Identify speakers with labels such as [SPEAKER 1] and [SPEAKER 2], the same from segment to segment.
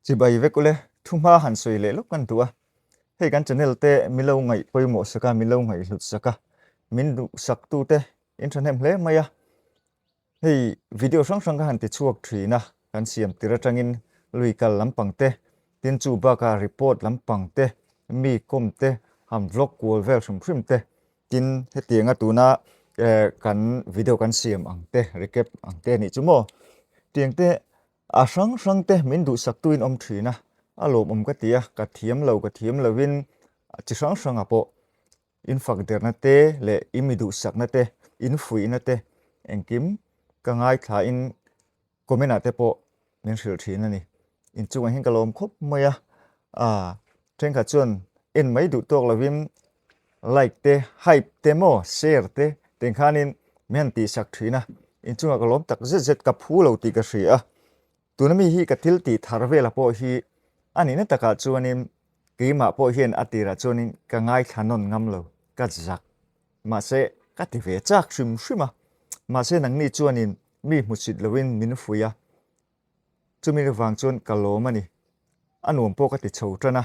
[SPEAKER 1] Chibai vek ule, thu hma han sawi leh lawk kan duh a. Hei kan channel te mi lo ngaih pawimawh sak a, mi lo ngaihhlut sak a, min duhsak tu te in thahnem hle mai a. Hei video hrang hrang ka han ti chhuak thin a, kan siam tir atangin lui kal lampang te, tin chu bakah report lampang te, mi kawm te, han vlog kual vel hrim hrim te, tin hetianga tuna eh kan video kan siam ang te, recap ang te anih chu maw. Tiang te a hrang hrang te min duhsak tuin awm thin a, a lawmawm ka ti a, ka thiam lo ka thiam lovin chi hrang hrangah pawh In fak derna te leh i mi duhsakna te, in fuihna te engkim ka ngaithla in comment ah te pawh min hrilh thin a ni. In chungah hian ka lawm khawp mai a, ah thenkhat chuan en mai duh tawk lovin like te, hype te maw, share te teng khanin min han tihsak thin a, in chungah ka lawm tak zet zet ka phu lo tih ka hria a. Tuna mi hi ka thil tih thar vela pawh hi a nihna takah chuanin keimah pawh hian a tirah chuanin ka ngaithla nawn ngam lo, ka zak. Mahse, ka ti ve chak hrim hrim a. Mahse, nangni chuanin mi hmusit loin min fuih a, chumi avang chuan ka lawm a ni. A nuam pawh ka ti chho tan a,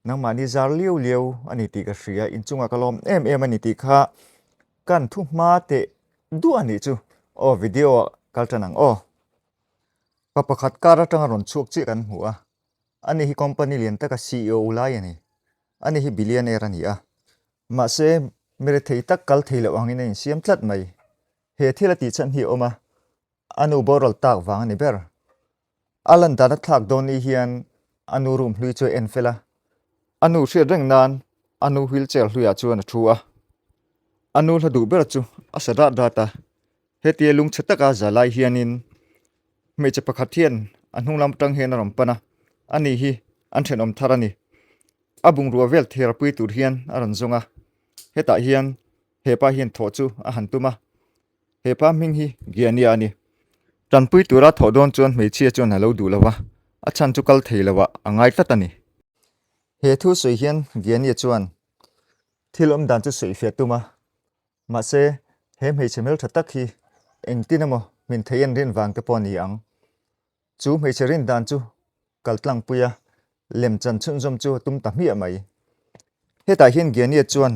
[SPEAKER 1] nangmahni zar liau liau a ni tih ka hria, inchungah ka lawm em em a ni tih kha kan thu hma teh duah a nih chu. Aw video ah kal tan ang aw. Pa pakhat car atanga rawn chhuak chiah kan hmu a, ani hi company lian taka ceo lai a ni. Ani hi billionaire a ni a, mahse mi rethei tak kal thei loh angin a insiam tlat mai. He thil a tih chhan hi a awm a, a nu boral tak vang a ni ber. A lan dan a thlak dawn ni hian a nu room hlui chu a en fel a, a nu hriat reng nan a nu wheelchair hluiah chuan a thu a. A nu hla duh ber chu a sa dat dat a, Hetia lungchhe taka za lai hianin hmeichhe pakhat hian a hnung lam atang hian a rawn pan a, ani hi an thenawm thar a ni. A bungrua vel therapui tur hian a rawn zawng a, hetah hian hepa hian thawh chu a han tum a, hepa hming hi Giania a ni. Tanpui tura thawh dawn chuan hmeichhia chuan a lo duh lo a, a chhan chu kal thei loah a ngai tlat a ni. He thu sawi hian Giania chuan thil awm dan chu sawifiah tum a, Mahse, he hmeichhe hmeltha tak hi engtin emaw min thei en rin vang te pawh a ni ang. Chu hmeichhe rin dan chu kal tlangpui a, lemchan chhunzawm chu a tum ta hmiah mai. Hetah hian Giania chuan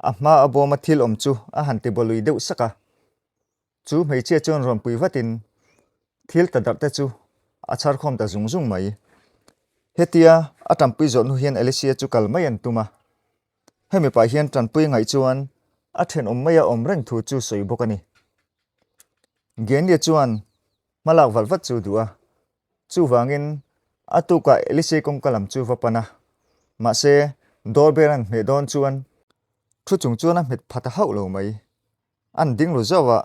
[SPEAKER 1] a hma a bawma thil awm chu a han ti bawlui deuh sak a. Chu hmeichhia chuan rawn pui vatin thil ta darh te chu a chhar khawm ta zung zung mai. Hetia a tanpui zawh hnu hian Alicia chu kal mai an tum a. Hemi pah hian tanpui ngaih chuan a thenawm maia awm reng thu chu sawi bawk a ni. Genlia chuan hma lak vat vat chu duh a, chuvangin a tukah Elisei kawngka lam chu va pan a. Mahse, doorbell an hmeh dawn chuan thu chung chuan a hmet pha ta hauh lo mai. An ding ru zauh a,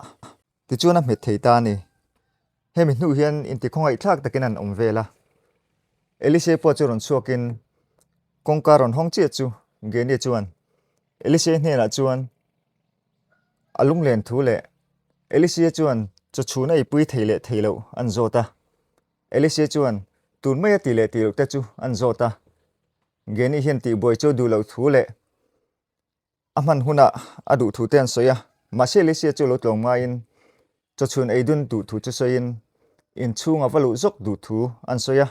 [SPEAKER 1] tichuan a hmet thei ta a ni. Hemi hnu hian intikhawngaihthlak takin an awm vel a. Elisei pawh chu rawn chhuakin kawngka rawn hawng chiah chu Genie chuan Elisei hnenah chuan a lunglen thu leh Elisei chuan chaw chhun a eipui thei leh thei loh an zawt a. Elisei chuan tun mai a ti leh tih loh te chu an zawt a. Genie hian tihbuai chu a duh loh thu leh A hman hunah a duh thu te an sawi a, mahse Alicia chu lo tlawm ngaiin chawchhun ei dun duh thu chu sawiin inchhunga va luh zawk duh thu an sawi a.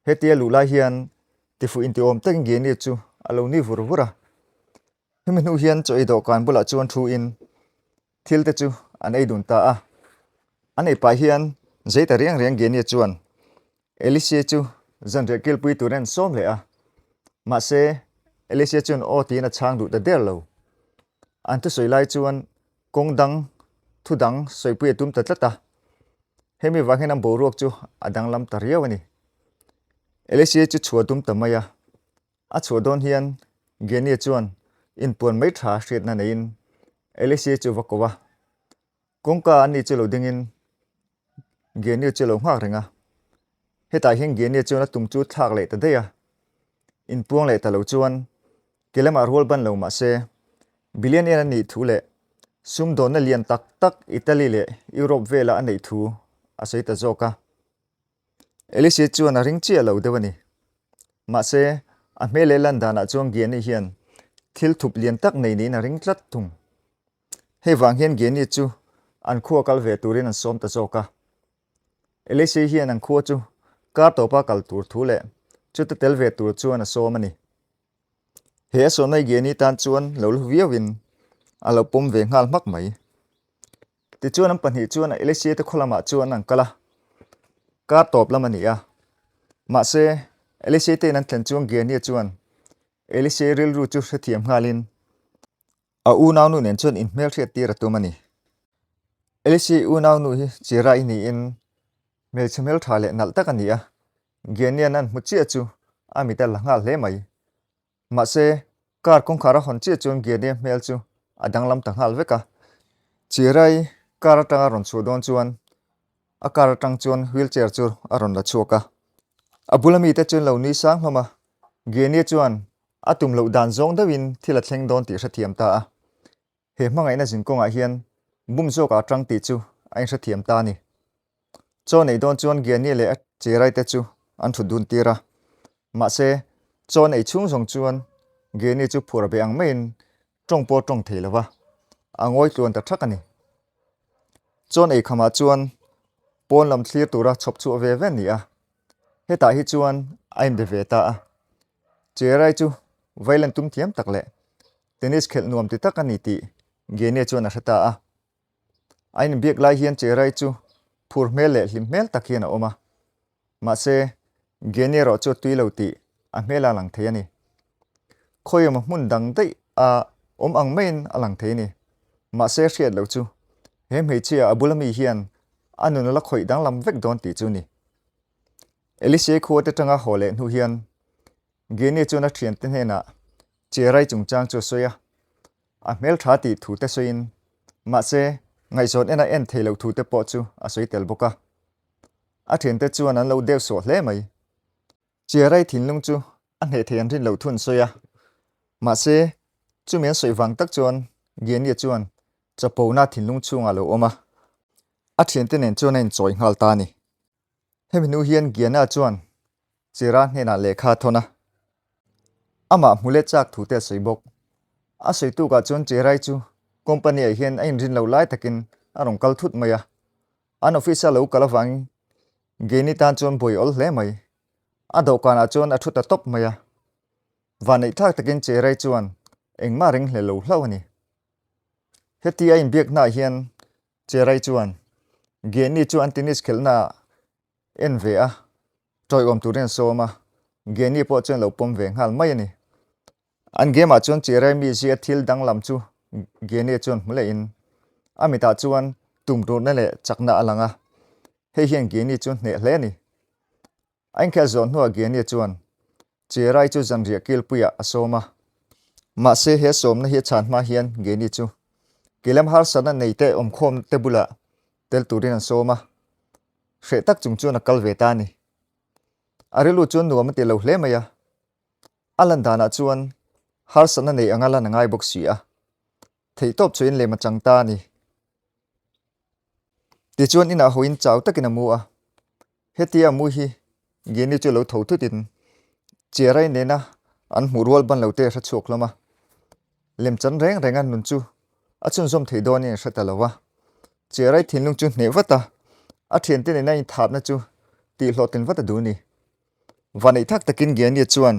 [SPEAKER 1] Hetia luh lai hian tifuh intiawm takin Genie chu a lo ni vur vur a. Hemi hnu hian chaw ei dawhkan bulah chuan thu in thil te chu an ei dun ta a. An ei pah hian zei ta riang riang Genie chuan Alicia chu zanriah kilpui turin an sawm leh a, mahse Alicia chuan aw tiin a chhang duh ta der lo. An thusawi lai chuan kawng dang thu dang sawipui a tum ta tlat a, hemi vang hian an boruak chu a danglam ta riau a ni. Alicia chu chhuah tum ta mai a, a chhuah dawn hian Genie chuan inpuan mai tha hriatna neiin Alicia chu va ko a, Kawngka an ni chu lo dingin Genie chu a lo nghak reng a. Hetah hian Genie chuan a tum chu thlak leh ta daih a. Inpuang leh ta lo chuan ke lamah rual ban lo mah se billionaire a nih thu leh sumdawnna lian tak tak Italy leh Europe vela a neih thu a sawi ta zawk a. Alice chuan a ring chiah lo deuh a ni. Mahse, a hmel leh lan danah chuan Gianni hian thil thup lian tak nei niin a ring tlat thung. Hei vang hian Gianni chu an khua kal ve turin an sawm ta zawk a. Alice hian an khua chu Kar tawpa kal tur thu leh chuta tel ve tur chuan a sawm a ni. He a sawmna Gianni tan chuan lo lu viauin a lo pawm ve nghal hmak mai. Tichuan an pahnih chuan Elisia te khaw lamah chuan an kal a, kar tawp lam a ni a. Mahse, Elisia te in an thlen chuan Gianni chuan Elisia rilru chu hrethiam nghalin a unaunu nen chuan inhmelhriat tir a tum a ni. Elisia unaunu hi Chira-i niin hmeichhe hmeltha leh nalh tak a ni a, Gianni-a'n an hmu chiah chu a mit a la nghal hle mai. Mahse, car kawngkhar a hawn chiah chuan Gianni-a hmel chu a danglam ta nghal vek a. Chirai car atanga rawn chhuah dawn chuan a car atang chuan wheelchair chu a rawn la chhuak a. A bula mite chuan lo nui sang hlawm a, Gianni-a chuan a tum loh dan zawng deuhin thil a thleng dawn tih hrethiam ta a. He hmangaihna zinkawngah hian bum zawkah a tang tih chu a inhrethiam ta a ni. Chaw neih dawn chuan Gianni leh a cherai te chu an thut dun tir a. Mahse, chaw neih chhung zawng chuan Gianni chu phur a be ang maiin tawng pawh tawng thei lo va, a ngawi tluan ta thak a ni. Chaw neih khamah chuan pawn lam thlir tura chhawp chhuah ve ve a ni a, hetah hi chuan a inbe ve ta a. Cherai chu vailen tum thiam tak leh tennis khelh nuam ti tak a ni tih Gianni chuan a hre ta a. A inbiak lai hian Cherai chu phur hmel leh hlim hmel tak hian a awm a. Mahse, Genie erawh chu a tui lo tih a hmel a lang thei a ni. Khawi emaw hmun dang daih a awm ang maiin a lang thei a ni. Mahse, hriat loh chu he hmeichhia a bula mi hian a nun a la khawih danglam vek dawn tih chu a ni. Elise khua te tanga haw leh hnu hian Genie chuan a thiante hnenah Cherai chungchang chu a sawi a. A hmeltha tih thu te sawiin, mahse, ngaihzawn ena en thei loh thu te pawh chu a sawi tel bawk a. A thiante chuan an lo deuh sawh hle mai. Chiarai thinlung chu a hneh thei an rin loh thu an sawi a. Mahse, chumi an sawi vang tak chuan Gianni chuan chapona thinlung chhungah a lo awm a. A thiante nen chuan a inchawi nghal ta a ni. Hemi hnu hian Gianna chuan Chira hnenah lehkha a thawn a, amah hmu let chak thu te a sawi bawk. A sawi tukah chuan Chirai chu company-ah hian a inrin loh lai takin a rawn kal thut mai a, an office-a lo kal avangin Gianni tan chuan buai awl hle mai. A dawhkanah chuan a thu ta tawp mai a, vanneih thlak takin Chirai chuan engmah ring hle lo hlauh a ni. Heti a inbiaknaah hian Cherai chuan Gianni chu an tennis khelhnaah en ve a, tawiawm turin an sawm a, Gianni pawh chuan lo pawm ve nghal mai a ni. An game ah chuan Cherai mizia thil danglam chu Gianni chuan hmu lehin a mitah chuan tumruhna leh chakna a lang a, hei hian Gianni chu hneh hle a ni. A inkhel zawh hnuah Gianni chuan Cherai chu zanriah kilpuiah a sawm a. Mahse he sawmna hi a chhan hma hian Gianni chu kelam harsatna nei te awmkhawm te bulah tel turin an sawm a. Hreh tak chung chuan a kal ve ta a ni. A rilru chuan nuam a ti lo hle mai a. A lan danah chuan harsatna nei anga lan a ngai bawk si a. Theihtawp chuin lem a chang ta a ni. Tichuan inah hawiin chau takin a mu a. Hetia mu hi Geni chu lo tho thutin Chiarai nena an hmuh rual ban lo te a hre chhuak hlawm a. Lemchan reng renga nun chu a chhunzawm thei dawnin a hre ta lo a. Chiarai thinlung chu hneh vat a, a thiante nena inthapna chu tihhlawhtlin vat a duh a ni. Vaneih thak takin Genia chuan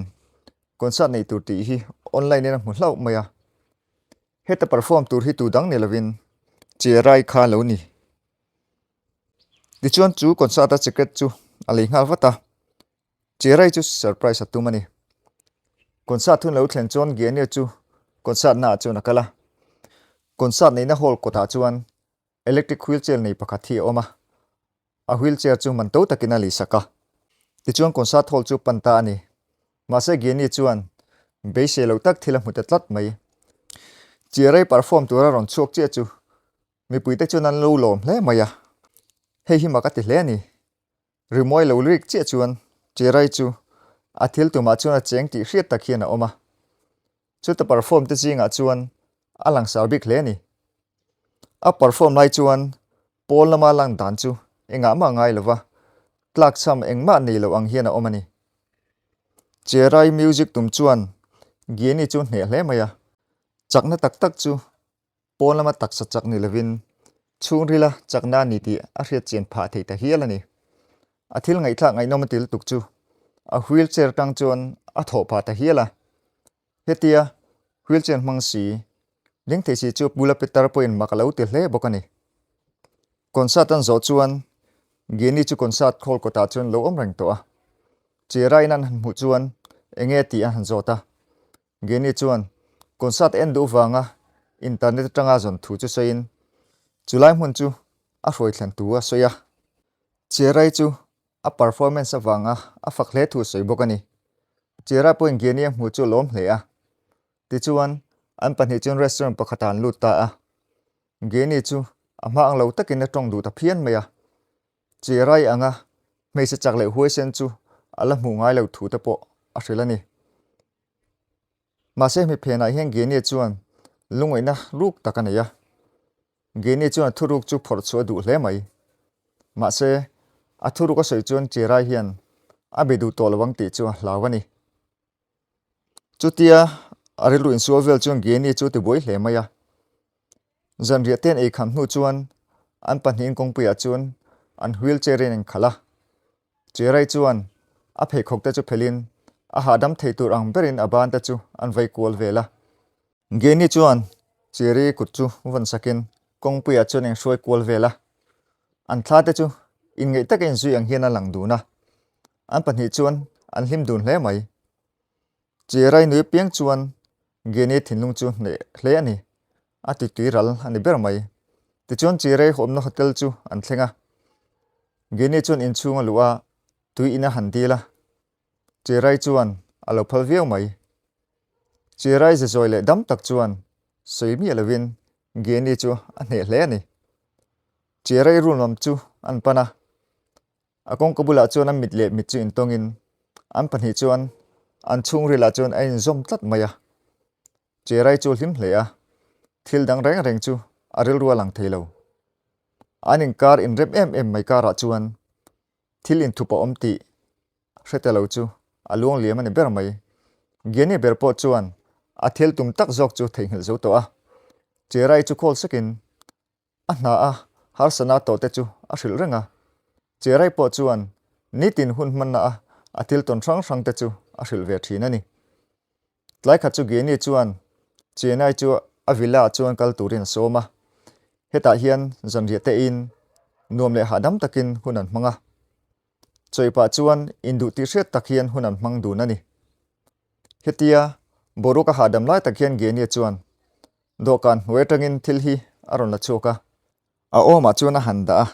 [SPEAKER 1] concert nei tur tih hi online in a hmu hlauh mai a. Heta perform tur hi tu dang ni lovin Chiarai kha a lo ni. Tichuan chu concert a ticket chu a lei nghal vat a, Cherai chu surprise a tum a ni. Concert hun lo thlen chuan Gianni chu concert naah chuan a kal a, concert neihna hall kawtah chuan electric wheelchair nei pakhat hi a awm a, a wheelchair chu man to takin a lei sak a. Tichuan concert hall chu pan ta a ni. Mahse Gianni chuan beisei loh tak thil a hmu ta tlat mai. Cherai perform tura rawn chhuak chiah chu Mipuite chuan an lo lawm hle mai a, hei hi mak a ti hle a ni. Rimawi lo rik chiah chuan Cherai chu a thil tumah chuan a cheng tih hriat tak hian a awm a. Chuta perform te zingah chuan a langsar bik hle a ni. A perform lai chuan pawn lama lang dan chu engah mah ngai lo va, tlakchham engmah nei lo ang hian a awm a ni. Cherai music tum chuan Gianni chu hneh hle mai a, chakna tak tak chu Pawn lama taksa chak ni lovin chhungrila chakna a ni tih a hriat chian phah thei ta hial a ni. A thil ngaihthlak ngaihnawm a ti lutuk chu a wheelchair tang chuan a thawh phah ta hial a. Hetia wheelchair hmang si ding thei si chu bula Peter pawhin mak a lo ti hle bawk a ni. Concert an zawh chuan Genie chu concert hall kawtah chuan lo awm reng tawh a. Chera in an han hmuh chuan enge tih an han zawt a. Genie chuan concert en duh vanga internet atanga zawn thu chu sawiin chulai hmun chu a hruai thlen thu a sawi a. Cherai chu a performance avanga a fak hle thu sawi bawk a ni. Cherai pawhin Genie a hmuh chu a lawm hle a. Tichuan, an pahnih chuan restaurant pakhatah an lut ta a. Genie chu a hma ang lo takin a tawng duh ta phian mai a. Cherai anga hmeichhe chak leh huaisen chu a la hmuh ngai lo thu te pawh a hrilh a ni. Mahse hmi phenah hian Genie chuan lungngaihna ruk tak a nei a. Genie chuan a thuruk chu phawrh chhuah a duh hle mai. Mahse, a thuruk a sawi chuan Cherai hian a be duh tawh lo ang tih chu a hlau a ni. Chutia a rilru insual vel chuan Genie chu a tibuai hle mai a. Zanriah te an ei kham hnu chuan an pahnihin kawngpuiah chuan an wheelchair in an khalh a. Cherai chuan a pheikhawk te chu phelhin a hahdam thei tur ang berin a ban te chu an vei kual vel a. Genie chuan Cherry kut chu vawn sakin kawngpuiah chuan a inhruai kual vel a. An thla te chu inngeih taka inzui ang hian a lang dun a. An pahnih chuan an hlim dun hle mai. Cherai nui piang chuan Genie thinlung chu hneh hle a ni. A ti tui ral a ni ber mai. Tichuan Cherai hawmna hotel chu an thleng a. Genie chuan inchhung a luh a, tui in a han dil a. Cherai chuan a lo phal viau mai. Cherai ze zawi leh dam tak chuan sawi miah lovin Genie chu a hneh hle a ni. Cherai room lam chu an pan a. A kawngka bulah chuan a mit leh mit chu intawngin an pahnih chuan an chhungrilah chuan a inzawm tlat mai a. Cherai chu a hlim hle a, thil dang reng reng chu a rilru a lang thei lo. An inkar inrem em em mai karah chuan thil inthup a awm tih hre ta lo chu a luang liam a ni ber mai. Giani ber pawh chuan a thil tum tak zawk chu theihnghilh zo tawh a. Cherai chu call sakin A hna a harsana tawh te chu a hrilh reng a. Cherai pawh chuan nitin hun hmanna a a thil tawn hrang hrang te chu a hrilh ve thin a ni. Tlai khat chu Genie chuan Chennai chu a villa ah chuan kal turin a sawm a. Hetah hian zanriah te in nuam leh hahdam takin hun an hmang a. Chawi pah chuan induh tih hriat tak hian hun an hmang dun a ni. Hetia boruak a hahdam lai tak hian Genie chuan Dawhkan hnuai atangin thil hi a rawn la chhuak a. A awmah chuan a han dah a,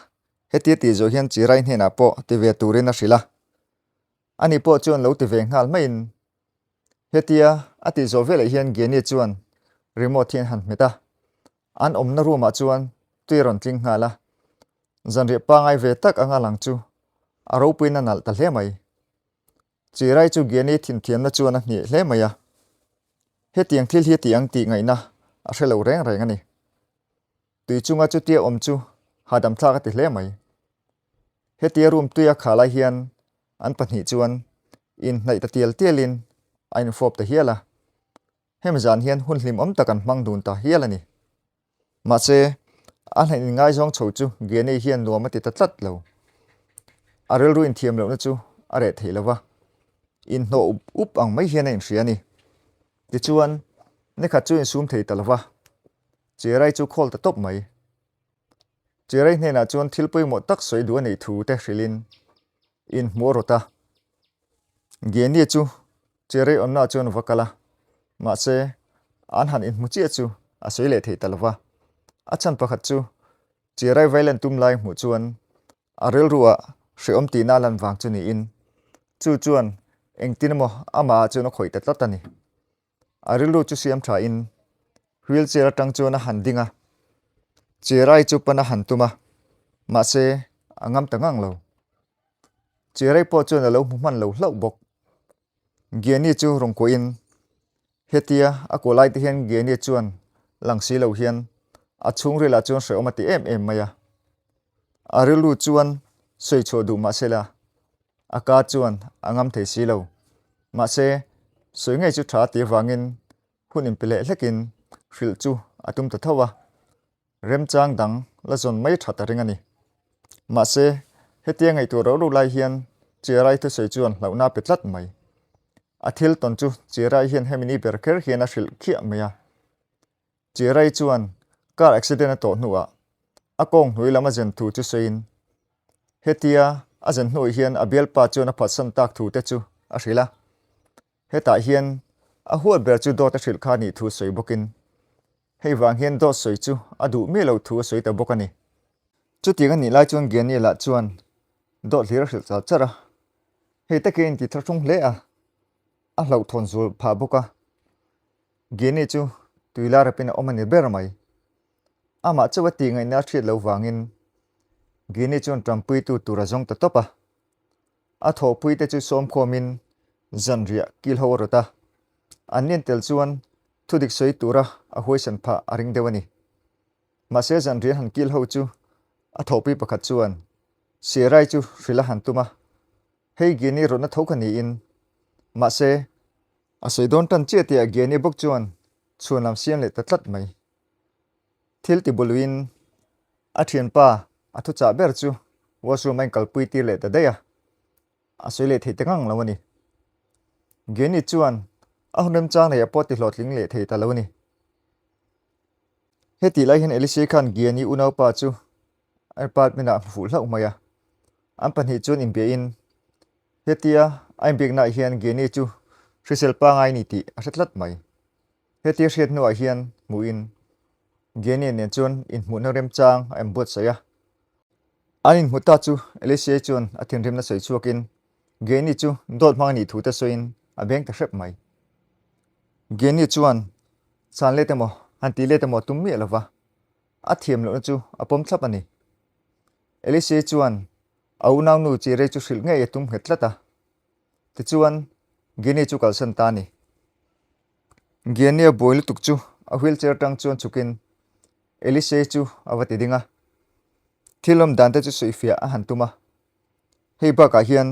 [SPEAKER 1] hetia tih zawh hian Chirai hnenah pawh ti ve turin a hrilh a. Ani pawh chuan lo ti ve nghal maiin hetia a tih zawh veleh hian Genie chuan remote hi an han hmet a. An awmna room ah chuan tui a rawn tling nghal a. Zanriah pangai ve tak anga lang chu a ropuiin a nalh ta hle mai. Chirai chu Giani thinthiamna chuan a hnieh hle mai a, hetiang thil hi ti ang tih ngaihna a hre lo reng reng a ni. Tui chunga chutia awm chu hahdam thlak a ti hle mai. Hetia room tuia khah lai hian an pahnih chuan inhnaih ta tial tialin a infawp ta hial a, hemi zan hian hun hlimawm tak an hmang dun ta hial a ni. Mahse, a hnaih inngaizawng chho chu Gianni hian nuam a ti ta tlat lo. A rilru inthiam lohna chu a reh thei lo va, inhnawh up up ang mai hian a inhria a ni. Tichuan, nikhat chu insum thei ta lo va, Cherai chu khawl ta tawp mai. Cherai hnenah chuan thil pawimawh tak sawi duh a neih thu te hrilhin inhmuh a rawt a. Gianni chu Cherry awmna chuan va kal a, mahse an han inhmu chiah chu a sawi leh thei ta lo va. A chhan pakhat chu Cherry vailen tum lai hmuh chuan a rilruah hrehawm tihna a lan vang chu niin chu chuan engtin emaw amah ah chuan a khawih ta tlat a ni. A rilru chu siam thain wheelchair atang chuan a han ding a, Cherry chu pan a han tum a, mahse a ngam ta ngang lo. Cherry pawh chuan a lo hmu hman lo hlauh bawk. Gianni chu rawn kuahin hetia a kuah lai te hian Gianni chuan lang si lo hian a chhungrilah chuan hrehawm a ti em em mai a. A rilru chuan sawi chhuah duh mah sela a ka chuan a ngam thei si lo. Mahse, sawi ngei chu tha a ti avangin hun inpe leh hlekin hrilh chu a tum ta tho a. Remchang dang la zawn mai that a ring a ni. Mahse, Hetia ngaihtuah rauh rauh lai hian Cherai thusawi chuan hlauhna a pe tlat mai. A thil tawn chu Cherai hian hemi ni ber kher hian a hrilh khiah mai a. Cherai chuan car accident a tawh hnuah a kawng hnuai lam a zen thu chu sawiin hetia a zen hnuah hian a bialpa chuan a phatsan tak thu te chu a hrilh a. Hetah hian a huat ber chu dawt a hrilh kha nih thu sawi bawkin hei vang hian dawt sawi chu a duh miah lo thu a sawi ta bawk a ni. Chutiang a nih lai chuan Gianni lah chuan dawt hlir a hrilh char char a, hei takin a inti thlahrung hle a, a hlauhthawn zul phah bawk a. Gianni chu tui la rapin a awm a ni ber mai. Amah chauh a tih ngaihna a hriat loh vangin Gianni chuan ṭampuitu tur a zawng ta tawp a. A thawhpuite chu sawmkhawmin zanriah kil ho a rawt a, an nen tel chuan thudik sawi tura a huaisan phah a ring deuh a ni. Mahse zanriah han kil ho chu a thawhpui pakhat chuan Siarai chu hrilh a han tum a, hei Giani rawtna tho kha niin. Mahse, a sawi dawn tan chiah tihah Giani bawk chuan chhuan lam siam leh ta tlat mai. Thil ti buluin a thianpa a thuchah ber chu washroom a inkalpui tir leh ta daih a, a sawi leh thei ta ngang lo a ni. Geni chuan a hun remchang neih ah pawh ti hlawhtling leh thei ta lo a ni. Hetih lai hian Elise khan Geni unaupa chu apartment ah a hmu fuh hlauh mai a, an pahnih chuan inbiahin hetia a inbiaknaah hian Geni chu hrisel pangai a ni tih a hre tlat mai. Hetia hriat hnuah hian hmuhin Genie nen chuan inhmuhna remchang a inbuatsaih a. An inhmu ta chu Alicia chuan a thinrimna sawi chhuakin Genie chu dawt hmang a nih thu te sawiin a beng ta hrep mai. Genie chuan chhan let emaw han tih let emaw a tum miah lova, a thiam lohna chu a pawm thlap a ni. Alicia chuan a unaunu Chirei chu hrilh ngei a tum nghet tlat a. Tichuan Genie chu kalsan ta a ni. Gianni a buai lutuk chu a wheelchair atang chuan chhukin Elisei chu a va ti ding a, thil awm dan te chu sawifiah a han tum a. Hei bakah hian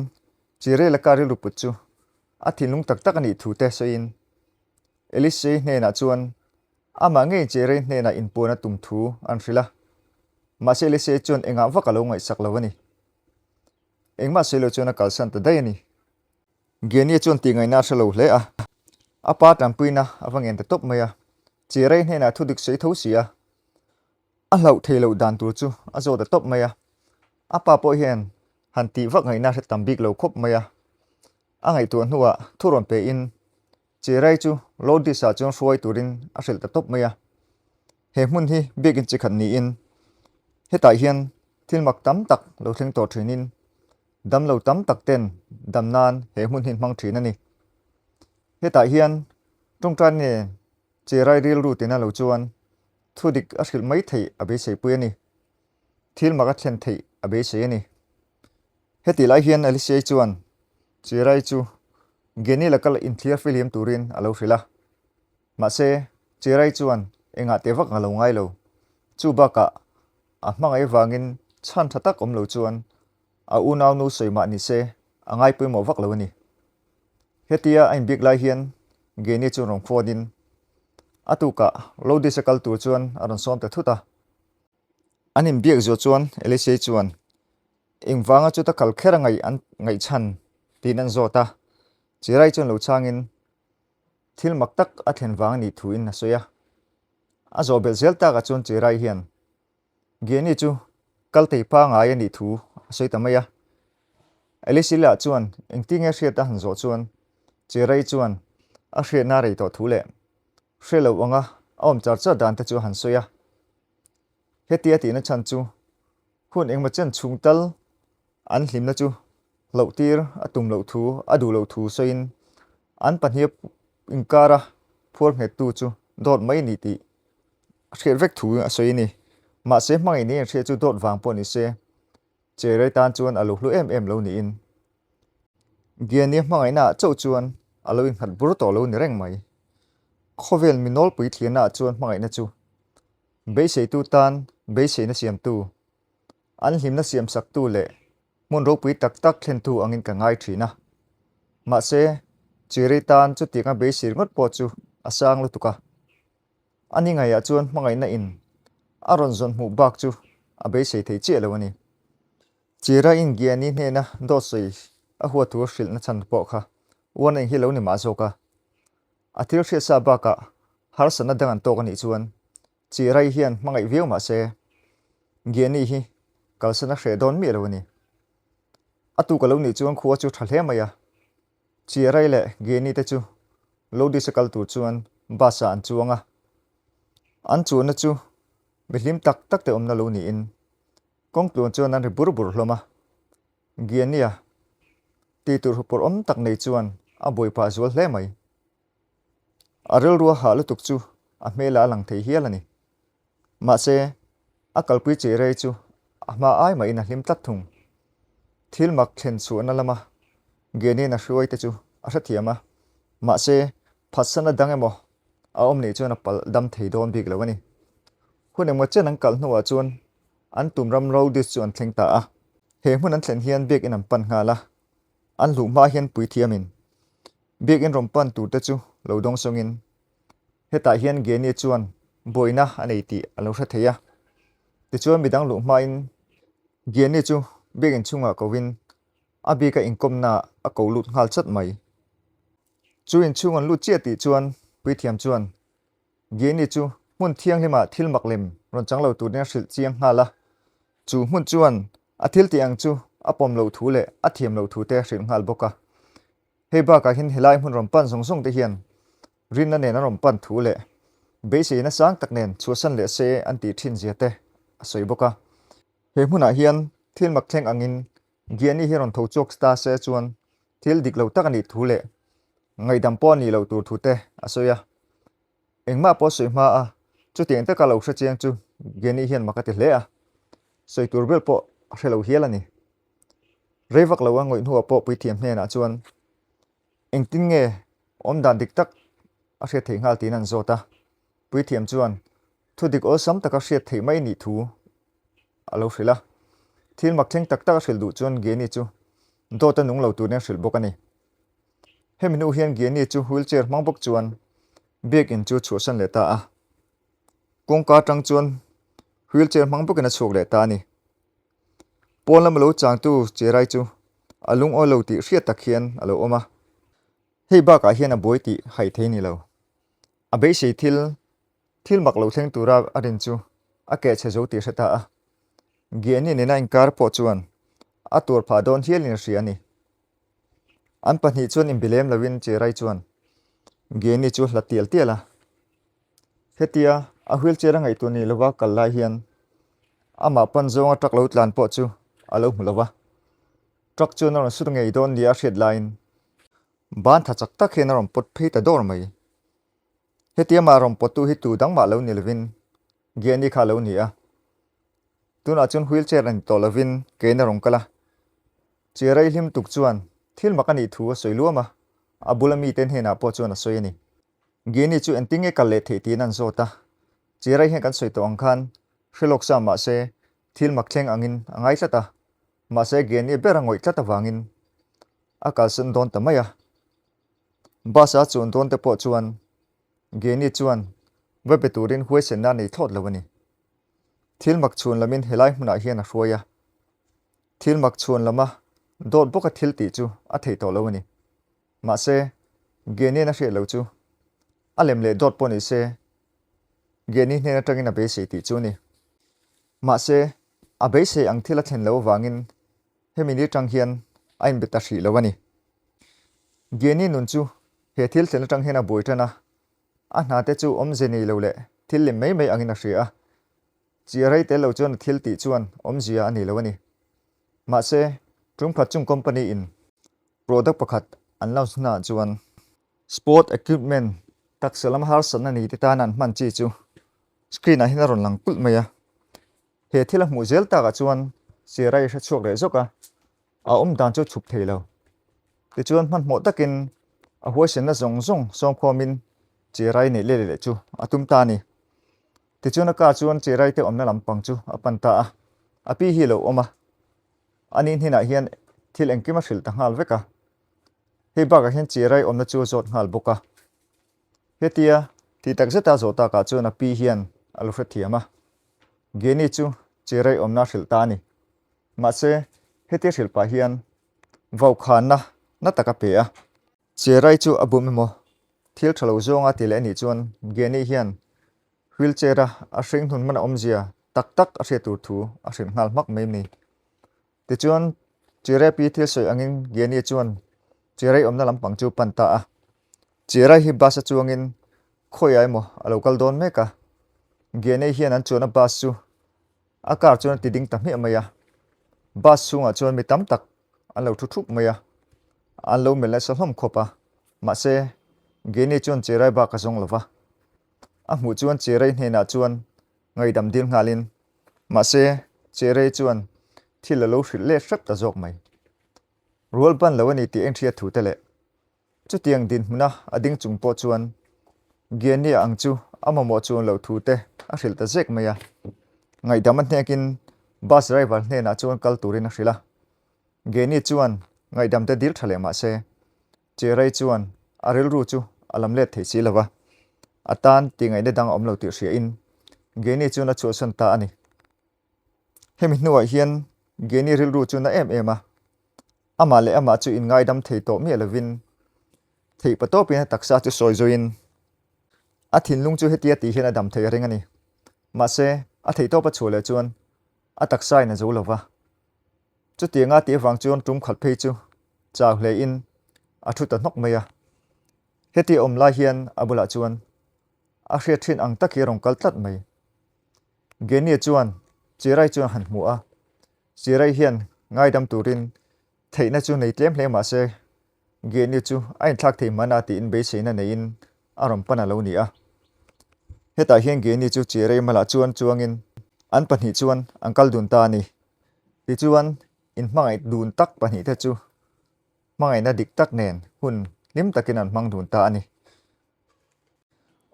[SPEAKER 1] Chirela car rilru put chu a thinlung tak tak a nih thu te sawiin Elisei hnenah chuan amah ngei Chirei hnenah inpuan a tum thu an hrilh a, mahse Elisei chuan engah vak a lo ngaihsak lo a ni. Engmah sawi lo chuan a kalsan ta daih a ni. Gianni chuan tih ngaihna a hre lo hle a, a pa tanpuina a va ngen ta tawp mai a, Chirei hnenah thu dik sawi tho si a, a hlauh thei loh dan tur chu a zawt ta tawp mai a, a pa pawh hian han tih vak ngaihna a hre tam bik lo khawp mai a, a ngaihtuah hnuah thu rawn pe in Chirei chu Lourdes-ah chuan hruai turin a hrilh ta tawp mai a, he hmun hi biakin chi khat niin hetah hian thil mak tam tak lo thleng tawh thinin Damlo tam tak ten dam nan he hmun hi hmang thin a ni. Hetah hian tawngtai nen Cherai rilru tina lo chuan thu dik a hrilh mai theih a beiseipui a ni. Thil mak a thlen theih a beisei a ni. Hetih lai hian Alisiai chuan Cherai chu Geni laka inthliar fihlim turin a lo hrilh a. Mahse, Cherai chuan engah teh vak a lo ngai lo. Chu bakah a hmangaih avangin chhan tha tak awm lo chuan A unaunu sawi mah ni se, a ngai pawimawh vak lo a ni. Hetia a inbiak lai hian Genie chu rawn phone in a tukah Lodis a kal tur chuan a rawn sawm ta thut a. An inbiak zuah chuan Elisei chuan engvanga chuta kal kher a ngaih an ngaihchhan tiin an zawt a. Chirai chuan lo chhangin thil mak tak a thlen vang a nih thuin a sawi a. A zawh belh zel takah chuan Chirai hian Gianni chu kal thei pangai a nih thu a sawi ta mai a. Elisila chuan engtinge hriat a han zawh chuan Cherei chuan a hriatna rei tawh thu leh hre lo anga a awm char char dan te chu a han sawi a. Hetia tihna chhan chu hun engmaw chen chhung tal an hlimna chu hlauhtir a tum loh thu a duh loh thu sawiin an pahnih inkara phuar nghettu chu dawt mai a ni tih a hriat vek thu a sawi a ni. Mahse hmangaih ni an hriat chu dawt vang pawh ni se Cherei tan chuan a lo hlu em em lo niin Gianni hmangaihna ah chauh chuan a lo innghat bur tawh lo ni reng mai. Khawvel mi nawlpui thlirna ah chuan hmangaihna chu beiseitu tan beiseina siamtu, an hlimna siamsaktu leh hmun ropui tak tak thlentu angin ka ngai thin a. Mahse, Cherei tan chutianga beisei ringawt pawh chu a sang lutuk a. A ni ngaiah chuan hmangaihna in a rawn zawn hmuh bak chu a beisei thei chiah lo a ni. Chiraiin Giani hnena dawt sawi a huat thu hrilhna chhan pawh kha uan eng hi lo ni mah zawk a. A thil hriatsa bakah harsatna dang an tawk a nih chuan Chirai hian hmangaih viau mah se Giani hi kalsan a hreh dawn miah lo a ni. A tuk a lo nih chuan khua chu tha hle mai a. Chirai leh Giani te chu Lodis a kal tur chuan bus ah an chuang a. An chuanna chu mi hlim tak tak te awmna lo niin Kawng tluan chuan an ri bur bur hlawm a, Giania tih tur hupawrh awm tak nei chuan a buai phah zual hle mai. A rilru a hah lutuk chu a hmelah a lang thei hial a ni. Mahse, a kalpui chei rei chu a hma ai mahin a hlim tlat thung. Thil mak thlen chhuahna lama Gianian a hruai te chu a hrethiam a, mahse, phatsana dang emaw a awm nih chuan a palh dam thei dawn bik lo a ni. Hun engmaw chen an kalh hnuah chuan an tum ram Rhodes chu an thleng ta a. He hmun an thlen hian biakinn an pan nghal a, an hluh hma hian puithiamin biakinn rawn pan turte chu lo dawng sawngin hetah hian Genie chuan buaina a nei tih a lo hre thei a. Tichuan midang luh hmain Genie chu biakinn chhungah kovin a bika inkawmnaah a ko lut nghal chat mai. Chu inchhung an lut chiah tih chuan puithiam chuan Genie chu hmun thianghlimah thil mak lem rawn chang lo turin a hrilh chiang nghal a. Chu hmun chuan a thil tih ang chu a pawm loh thu leh a thiam loh thu te a hrilh nghal bawk a. Hei bakah hian helai hmun rawn pan zawng zawng te hian rinna nen an rawn pan thu leh beiseina sang tak nen chhuahsan leh se an tih thin zia te a sawi bawk a. He hmunah hian thil mak thleng angin Gianni hi rawn tho chhuak ta se chuan thil dik lo tak a nih thu leh ngaihdam pawh a nih loh tur thu te a sawi a. Engmah pawh sawi hma a, chutiang taka lo hre chiang chu Gianni hian mak a ti hle a, sawi tur ber pawh a hre lo hial a ni. Rei vak lo a ngawih hnuah pawh puithiam hnenah chuan engtin nge awmdan dik tak a hriat theih nghal tiin an zawt a. Puithiam chuan thu dik awlsam taka hriat theih mai nih thu a lo hrilh a. Thil mak thleng tak tak a hrilh duh chuan Gianni chu dawt a nung lo turin a hrilh bawk a ni. Hemi hnu hian Gianni chu wheelchair hmang bawk chuan biakinn chu chhuahsan leh ta a. Kawngka atang chuan wheelchair hmang bawkin a chhuak leh ta a ni. Pawn lama lo changtu Cherai chu a lungawi lo tih hriat tak hian a lo awm a. Hei bakah hian a buai tih haih thei ni lo. A beisei thil, thil mak lo thleng tura a rin chu a keh chhe zo tih hre ta a. Gianni nena inkar pawh chuan a tuar phah dawn hialin a hria a ni. An pahnih chuan inbi lem loin Cherai chuan Gianni chu hlat tial tial a. Hetia a wheelchair a ngaihtuah ni lova kal lai hian amah pan zawnga truck lo tlan pawh chu a lo hmu lo va. Truck chuan a rawn sut ngei dawn nia a hriat laiin Ban tha chak tak hian a rawn pawt phei ta dawr mai. Hetia mah rawn pawttu hi tu dang mah lo ni lovin Gianni kha a lo ni a. Tunah chuan wheelchair a ni tawh lovin kein a rawn kal a. Chiarai hlim tuk chuan thil mak a nih thu a sawi luam a, a bula mite hnenah pawh chuan a sawi a ni. Gianni chu engtin nge kal leh theih tiin an zawt a. Chiarai hian kan sawi tawh ang khan hre lawk sa mahse thil mak thleng angin a ngai tlat a. Mahse Gianni ber a ngawih tlat avangin a kalsan dawn ta mai a. Bus a chuan dawn te pawh chuan Geni chuan va be turin huaisenna a nei thlawt lo a ni. Thil mak chhuan lamin helai hmunah hian a hruai a. Thil mak chhuan lama dawt bawka thil tih chu a theih tawh lo a ni. Mahse, Geni'n a hriat lo chu a lem leh dawt pawh ni se Geni hnen atangin a beisei tih chu a ni. Mahse, a beisei ang thil a thlen lo avangin Hemi ni atang hian a inbe ta hrih lo a ni. Gianni nun chu he thil thlen atang hian a buai tan a, a hna te chu awmze nei lo leh thil lem mai mai angin a hria a. Chi a rei tel lo chuan a thil tih chuan awmzia a nei lo a ni. Mahse, tum khat chung company in product pakhat an launch hnaah chuan sport equipment taksa lama harsatna nei te tan an hman chi chu screen ah hian a rawn lang kulh mai a. He thil a hmuh zel takah chuan Sierra-i hre chhuak leh zawk a, a awm dan chu chhup thei lo. Tichuan hmanhmawh takin a huaisenna zawng zawng sawmkhawmin Sierra-i neih let leh chu a tum ta a ni. Tichuan a car chuan Sierra-i te awmna lampang chu a pan ta a, a pi hi a lo awm a, ani hnenah hian thil engkim a hrilh ta nghal vek a. Hei bakah hian Sierra-i awmna chu a zawt nghal bawk a. Hetia tih tak zeta zawh takah chuan a pi hian a lo hrethiam a, Geni chu Cherai awmna a hrilh ta a ni. Mahse, Hetia hrilh pah hian vaukhanna na tak a pe a. Cherai chu a bum emaw thil tha lo zawnga ti leh anih chuan Geni hian wheelchair a a hring hnun hman a awmzia tak tak a hriat tur thu a hrilh nghal hmak mai ni. Tichuan Cherai pi thil sawi angin Geni chuan Cherai awmna lampang chu pan ta a. Cherai hi bus a chuangin khawiah emaw a lo kal dawn mek a. Geni hian an chuanna bus chu A car chuan a ti ding ta hmiah mai a, bus chhungah chuan mi tam tak an lo thu thup mai a, an lo melh nasa hlawm khawp a, mahse Genie chuan Cherai bak a zawng lo va, a hmuh chuan Cherai hnenah chuan ngaihdam dil nghalin, mahse Cherai chuan thil a lo hrilh let hrep ta zawk mai. Rual ban lo a ni tih eng hriat thu te leh Chutiang dinhmuna a ding chung pawh chuan Gianni ang chu a mamawh chuan loh thu te a hrilh ta zek mai a. Ngaihdam a hnekin bus driver hnenah chuan kal turin a hrilh a. Gianni chuan ngaihdam te dil tha leh mah se, Cherai chuan a rilru chu a lam let thei si lo va, a tan tihngaihna dang a awm lo tih hriain Gianni chuan a chhuahsan ta a ni. Hemi hnuah hian Geni rilru chu na em em a, amah leh amah chu inngaidam thei tawh miah lovin theih pa tawpin a taksa chu sawi zuiin a thinlung chu hetia tih hian a dam thei a ring a ni. Mahse, a theih tawp a chhuah leh chuan a taksa in a zo lova. Chutianga tih avang chuan tum khat phei chu chau hlein a thu ta hnawk mai a. Hetia awm lai hian a bulah chuan a hriat thin ang tak hi a rawn kal tlat mai. Genie chuan Chirai chuan han hmu a, Chirai hian ngaidam turin theihna chu nei tlem hle mah se Genie chu a inthlak thei hman a tiin beiseina neiin a rawn pan a lo ni a. Hetah hian Genie chu Chirai malah chuan chuangin an pahnih chuan an kal dun ta a ni. Tichuan inhmangaih dun tak pahnihte chu hmangaihna dik tak nen hun hlim takin an hmang dun ta a ni.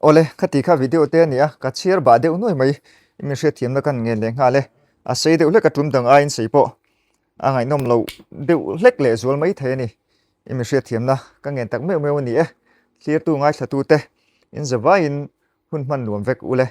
[SPEAKER 1] Awle, khati kha video te a ni a, ka chhiar bah deuh nuai mai, i min hriatthiamna ka ngen leh nghal e. A sei deuh hlek a tum dang aiin sei pawh a ngaihnawm loh deuh hlek leh zual mai thei a ni. I min hriatthiamna ka ngen tak meuh meuh a ni e. Thlirtu ngaithlatute in zavaiin hun hman nuam vek ule.